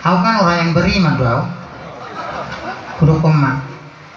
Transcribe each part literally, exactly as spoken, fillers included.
Au kan orang yang beriman do au. Hudokkon ma,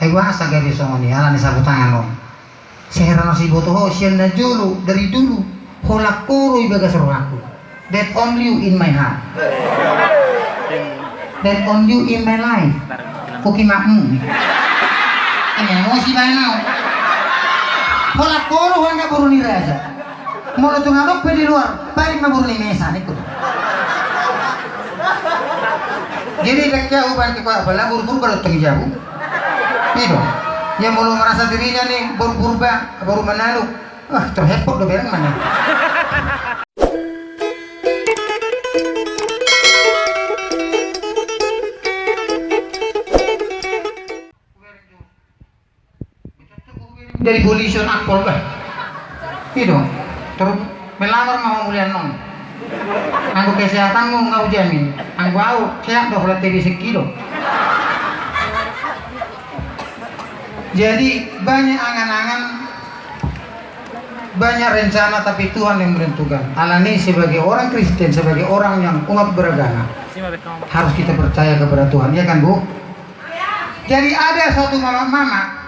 ai boasa gabe songon i ala ni sapu tangan on. Sai hera na siboto ho sian na jolo dari dulu. Holan ho do i bagas rohangku. That only you in my heart. That only you in my life. Hukimakmu. Ini emosi baen au. Holan ho do huanggap boru ni raja. Molo tung adong pe di luar, balik ma boru ni mesa, ningku. Jadi dek ya uban ke kau apa lah boru-boru baru tong jabu. Ido. Ya molo merasa dirinya nih boru purba, boru manaluk. Ah, terhepok do bereng mana. Dari polisi on akpol bah. Ido. Terus melamar ma hamulian non. Anggo kesehatanmu nggak hujamin. Anggo au sehat do holan T B sekilo. Jadi banyak angan-angan, banyak rencana tapi Tuhan yang menentukan. Alani sebagai orang Kristen, sebagai orang yang umat beragama, harus kita percaya kepada Tuhan, ya kan Bu? Jadi ada satu mama-mama,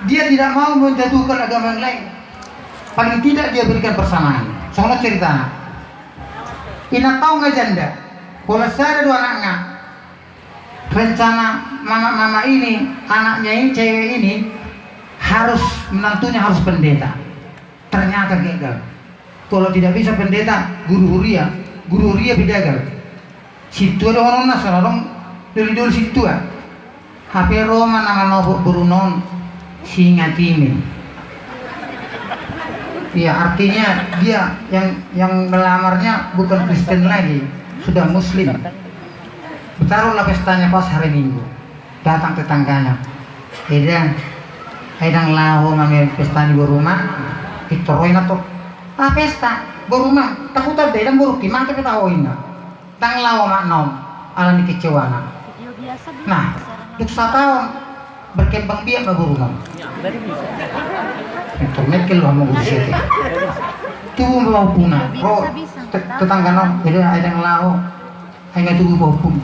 dia tidak mau menjatuhkan agama yang lain. Paling tidak dia berikan persamaan. Songon ceritana. Inanta on nga janda. Pola sada do anakna. Rencana mama-mama ini, anaknya ini, cewek ini harus menantunya harus pendeta. Ternyata gagal. Kalau tidak bisa pendeta, guru huria, guru huria pe gagal. Sintua dohononna, songon adong doli-doli sintua. Hape ro ma na manopot boruna on, Singa Timin. Ya, artinya dia yang yang melamarnya bukan Kristen lagi, sudah Muslim. Taruhlah pestanya pas hari Minggu. Datang tetangganya. Eda, ai ndang laho ma pesta ni boruma. Pintor ro inanta on. Ah, pesta boruma, takutan be ndang borungki, mate pe taho inna. Ndang laho ma non, ala ni kecewana. Nah, dung sataon berkembang biak ma boruna on. Pintor mengkel lo hamu guru sete. Tubu ma ompuna, ro tetanggana on, eda ai ndang laho. Ai nga tubu ma ompuna.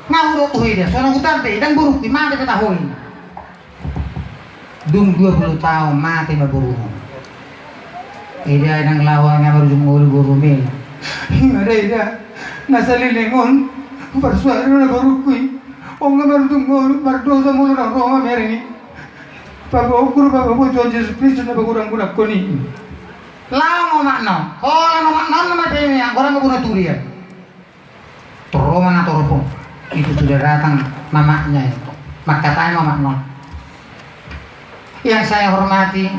Nga hudok tu eda, songon huta be ndang borungki, mate pe taho inna. Dung dua puluh taon mate ma boruna on. Eda ai ndang laho nga marujung ngolu borum i. Inga da eda, na saleleng on, parsuari do na borungku i. On nga marujung ngolu, mardosa molo ndang ro mamereng i. Paboahonku do paboa Tuhan Jesus Kristus na pagodang-godangkon i. Laho ma omakna on, holan omakna on na mate i, anggo ndang boruna tudia. Tor ro ma na torop on. Itu sudah datang mamanya itu. Mangkatai ma omakna on. Yang saya hormati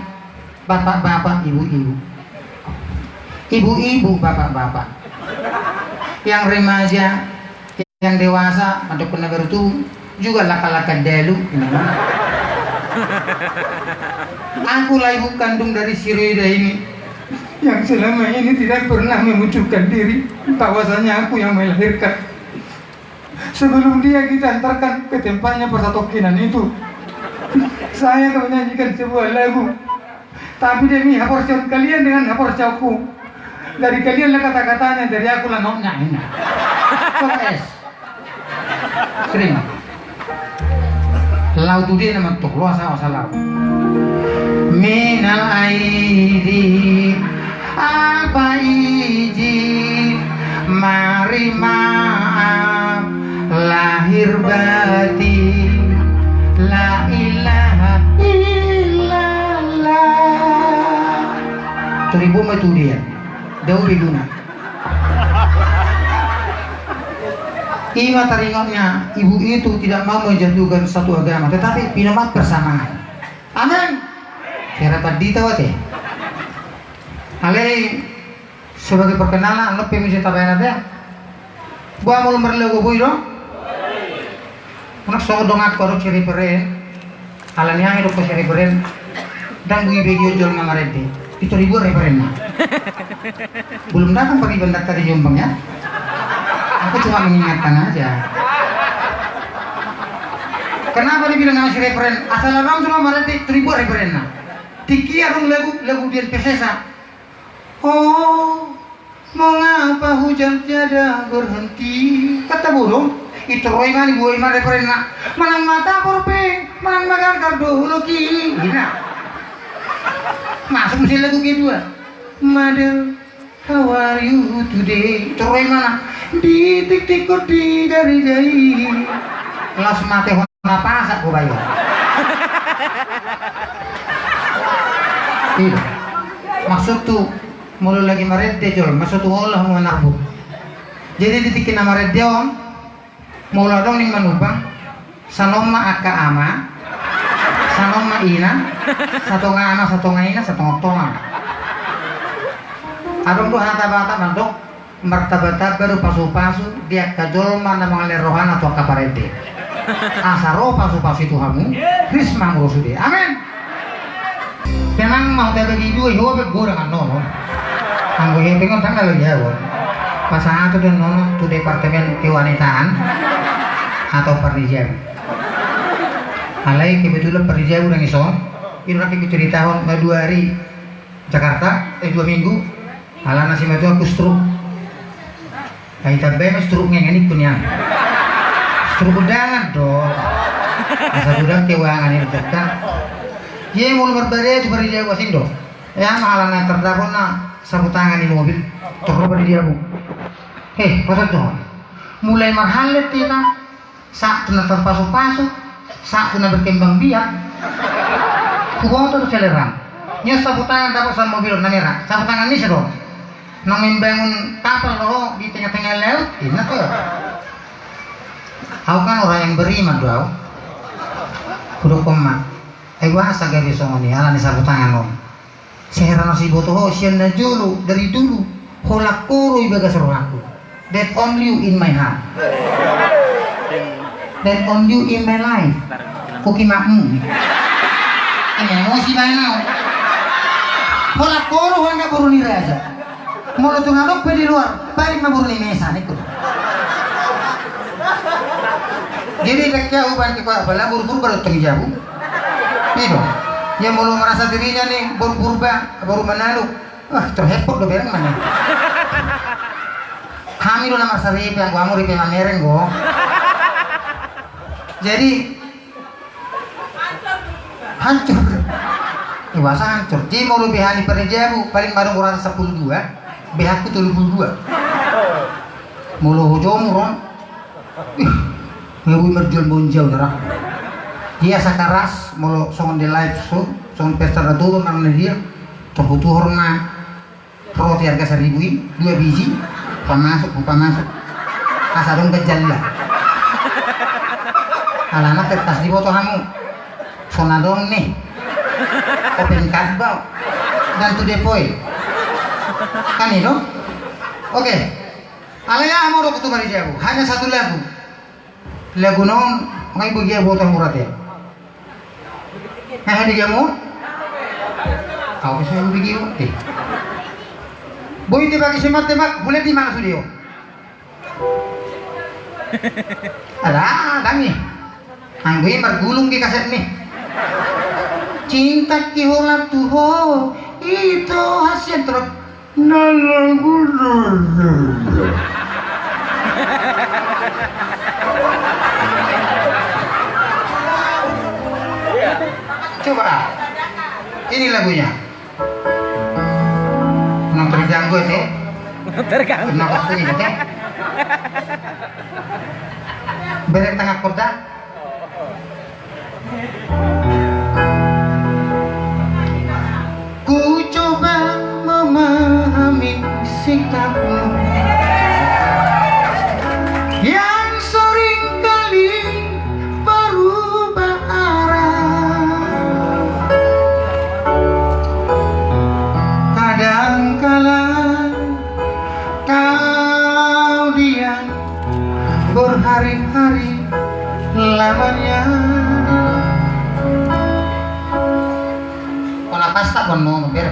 bapak-bapak, ibu-ibu. Ibu-ibu, bapak-bapak. Yang remaja, yang dewasa, mandok na baru tubu. Juga laka-laka dalu. Aku lah ibu kandung dari si Reda ini, yang selama ini tidak pernah menunjukkan diri bahwasanya aku yang melahirkan. Sebelum dia kita antarkan ke tempatnya persatokenan itu, saya akan menyanyikan sebuah lagu. Tapi demi haporseaon kalian dengan haporseaonku, dari kalianlah kata-katanya, dari akulah notnya. Ini. Sok es. Sering. Laho tu dia nama tu, luas awas laho. Minal aidin, apa izin, mari maaf, lahir batin, la ilaha illallah. Teribu ma tu dia. Daun riguna. Ima taringot nian, ibu itu tidak mau menjatuhkan satu agama, tetapi pinomat persamaan. Amin. Kira tadi tahu aja. Alai sebagai perkenalan, lo pe misi tabayan aja. Buah mulu merlagu bui dong. Anak songon dongan kodok si referen. Alani aha do ko si referen. Ndang bui be dia jolma marende. Itu ribu referenna. Belum datang pagi bentar tadi Jombang ya. Aku cuma mengingatkan aja. Kenapa dibilang nama si referen? Asal orang cuma marende itu ribu referenna. Tingki adong lagu, lagu Dian Piscesa. Oh, Mengapa hujan tiada berhenti? Kata burung, i toroi ma ni buai ma referenna. Manang ma tapor pe, manang ma gargar dolok i. Ina. Masuk muse lagu kedua. Mother, how are you today? Toroi ma na. Di tiktik ko di jari jai. Las mate hon. Napasak ho bayo. Iya. Maksudhu, molo lagi marende jolma, so tu hola ho manarbut. Jadi di tingki na marende on, molo adong ning manubang, sanon ma angka ama, sanon ma ina, satonga ama, satonga ina, satonga tonga. Adong do hata Batak mandok, martamba-tamba do pasu-pasu di angka jolma na mangalehon rohana tu angka parende. Asa ro pasu-pasu i tu hamu, ris ma hamu ro sude. Amen. Tenang ma, huta bagi dua, i ho pe godang annon. Anggo hepeng on tanggal lagi ya, Bos. Pasahat tu annon tu Departemen Kewanitaan atau Parjabu. Alai kebetulan Parjabu dang ison, i do na huceritahon, na dua hari Jakarta, eh, dua minggu, alana si matuaku stroke. Ai tambai ma stroke ngengen i ku nian. Stroke undangan do. Asa godang keuangan i do kan. Ia molo marbadai tu Parjabu asing do. Ia ma alana tardapot na sapu tangan di mobil. Torro Parjabu. Eh, pasahat do. Mulai marhallet hita. Sahat tu na tarpasu-pasu, sahat tu na berkembang biak. Huboto do seleran. Nion sapu tangan dapot sian mobil na merah. Sapu tangan ni sedo. Nang membangun kapal do ho di tengah-tengah laut, inna tu. Au kan orang yang beriman do au. Hudokhon ma. Ai boasa gabe songon i, alani sapu tangan on. Sai hera na so huboto ho sian na jolo dari dulu, holan ho do i bagas rohangku. That only you in my heart. That only you in my life. Kuki makmu. Ini emosi baen au. Holan ho do, holan na boru ni raja. Molo tung adong pe di luar, balik ma boru ni mesa, ningku. Jadi dengke au baen ke koya, apala boru-boru baru tong jabu. Ido. Ia molo merasa dirinya ni boru Purba, boru Manaluk. Wah, terhepok do bereng mana. Hami do na marsaripe, anggo hamu ripe mamereng do. Jadi hancur. Dewasa hancur. Jadi molo B H ni Parjabu paling madung ukuran sepuluh dua, B H ku tolu puluh dua. Molo ho jomur on. Ih, ngebui marjual bonjau darah. Dia sakaras molo songon di live show, songon pesta na tutu nang na dia. Tor hutuhor ma roti harga seribu i, dua biji, pamasuk, pamasuk. Asa dong gajalla. Alana kertas diboto hamu. Sona dong nih. Open cardboard. Dan to the point. Kan itu? Oke. Alai aha modok tu Parjabu, hanya satu lagu. Lagu non, ngai bagi ya botol murah ya. Nah, di jamu. Kau bisa bagi ya. Boy, tebak isi mat, tebak, boleh di mana studio? Ada, kami. Anggo i margulung di kaset ni. Cinta ki holan tu ho, ito hasian terus. Na lagu. Coba. Ini lagunya. Nang terganggu ya, Teh? Terganggu. Nang waktu ini, Teh? Bereng tengah kota. Ku coba memahami sikapmu yang seringkali berubah arah. Kadangkala kau diam berhari-hari lamanya. Pola pasta kon no, ber.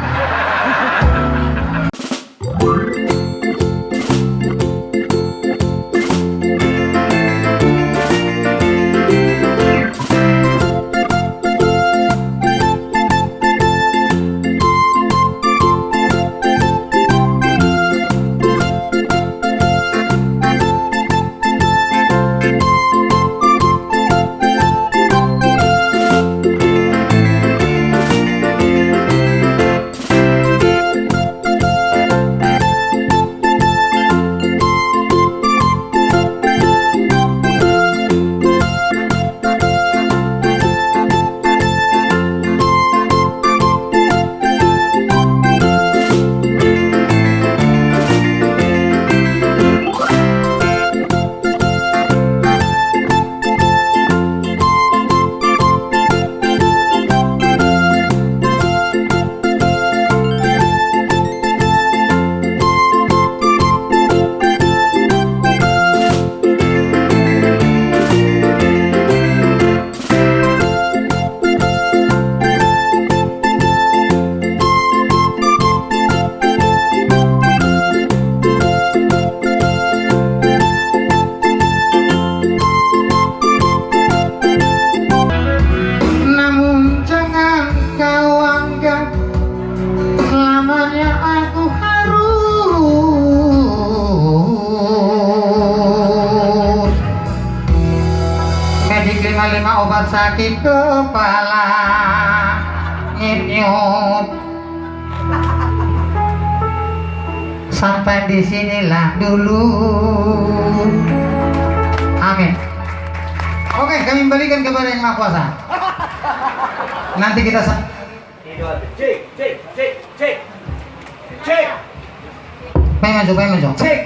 Obat sakit kepala. Nyut, nyut. Sampai di sinilah dulu. Amin. Oke, kami kembalikan kepada Yang Maha Kuasa. Nanti kita sa- Cek, cek, cek, cek. Cek. Paima jo, paima jo. Cek.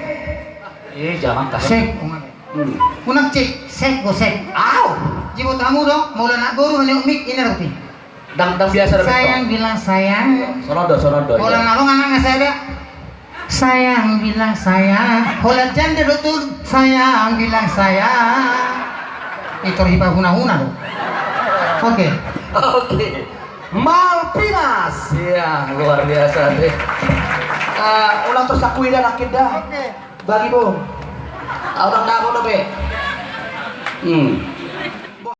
Eh, jangan kasar. Sek. Hmm. Unang cek, sek, go sek. Au. Jibo tamu do, molo na boru mani mik, ini roti. Dang, dang biasa do. Sayang bilang sayang. Sono do, sono do. Molo na ro, nggak, nggak saya ada. Sayang bilang sayang. Holan janda do tu. Sayang bilang sayang. Itu riba huna-huna do. Oke. Oke. Malvinas. Iya, luar biasa deh. Eh, ulang terus aku ida nakit dah. Oke. Bagi, Bung. Orang dapur lebih. Hmm.